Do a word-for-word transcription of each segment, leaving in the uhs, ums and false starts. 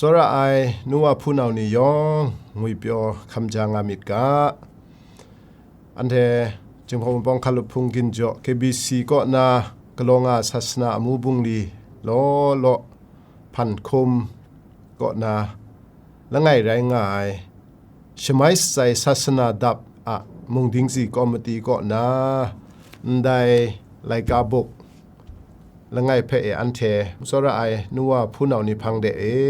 Tsawra ai nu wa hpunau ni yawng ngwipyaw hkam ja nga myit ga. Anhte Jinghpaw Wunpawng Hkalup Hpung Ginjaw K B C kaw na galaw nga sasana amu bungli law law hpan hkum kaw na langai rai nga ai Shamai Shatsai Sasana Dap a Mungdingtsi Komiti kaw na ndai laika buk langai hpe e anhte tsawra ai nu wa hpunau ni hpang de e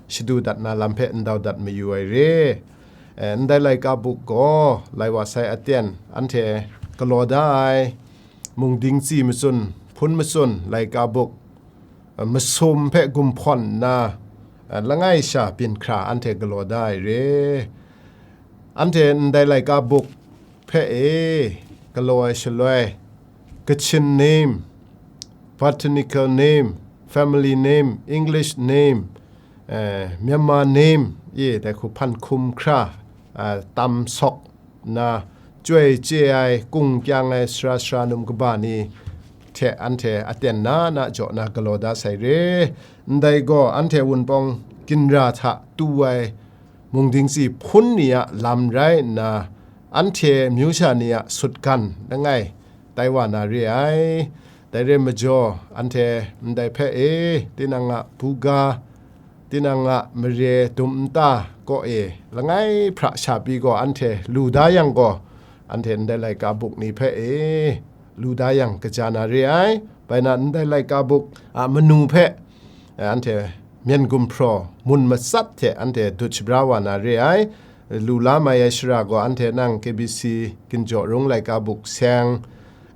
shadu dat na lam hpe ndau dat mayu ai re. E, ndai laika buk gaw lai wa sai aten anhte galaw da ai, mungdingtsi matsun, hpun matsun laika buk, e, masum hpe gumhpawn nna, e, langai sha byin hkra anhte galaw da ai re. Anhte ndai laika buk hpe e galaw ai shaloi, Kachin name, botanical name, family name, English name, eh, Myanmar name, e dai hku hpan hkum hkra, ah, tam sawk nna, chyoi chye ai, kung kyang ai sara sara num kaba ni hte anhte aten na na jaw na galaw da sai re. Ndai gaw anhte Wunpawng ginra hta tu ai mungdingtsi hpun ni a lam rai nna, anhte amyu sha ni a sutgan langai tai wa na re ai. Dai re majaw, anhte ndai hpe e, tinang a buga, tinang a mare dum nta kaw e, langai hpra sha pyi gaw anhte lu da yang gaw, anhte ndai laika buk ni hpe e, lu da yang kaja na re ai. Bai na ndai laika buk a manu hpe, eh, anhte myen gumhpraw mun matsat hte anhte dut shabra wa na re ai. Lu la mai ai shara gaw anhte nang K B C Ginjaw Rung laika buk seng,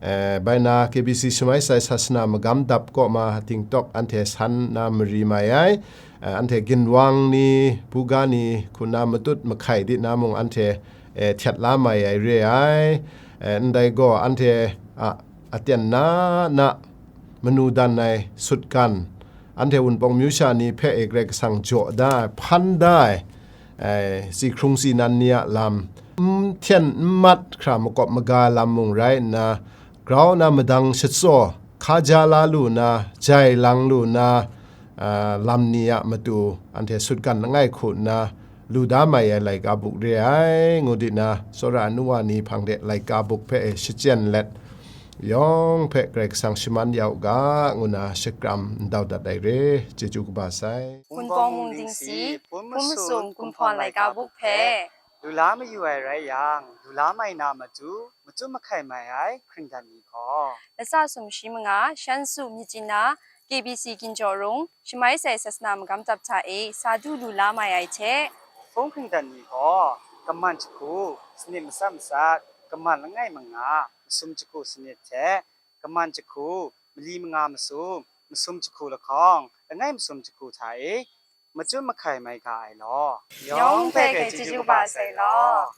eh, bai na K B C Shamai Shatsai Sasana Magam Dap kaw ma tingtawk anhte san na mari mai ai. Eh, anhte ginwang ni, buga ni, hku na matut mahkai di na mung anhte, eh, htyat la mai ai re ai. Eh, ndai gaw anhte a aten na na manu dan ai sutgan, anhte Wunpawng myu sha ni hpe e Karai Kasang jaw da ai, hpan da ai, ai, si hkrung si nan ni a lam, n hten n mat hkra makawp maga lam mung rai nna, grau na madang shatsaw, hka ja la lu na, jai lang lu na, a, lam ni a matu anhte sutgan langai hku nna lu da mai ai laika buk re ai, ngu di na, tsawra ai nu wa ni hpang de laika buk hpe e shachyen let, yawng hpe Karai Kasang shaman ya u ga, ngu na shakram ndau dat ai re, chyeju kaba sai. Wunpawng Mungdingtsi, hpun masum, gumhpawn laika buk hpe lu la mayu ai rai yang, lu la mai na matu, matut mahkai mai ai hkringdan ni gaw, lasa sumshi manga, shan su myit chyin na, K B C Ginjaw Rung, Shamai Shatsai Sasana Magam Dap hta e sa du lu la mai ai hte, hpung hkringdan ni gaw, kaman jahku, sanit matsat matsat, kaman langai manga, masum jahku sanit hte, kaman jahku, mali manga masum, masum jahku lahkawng, langai masum jahku hta e, matut mahkai mai ga ai law. Yawng hpe grai chyeju kaba sai law.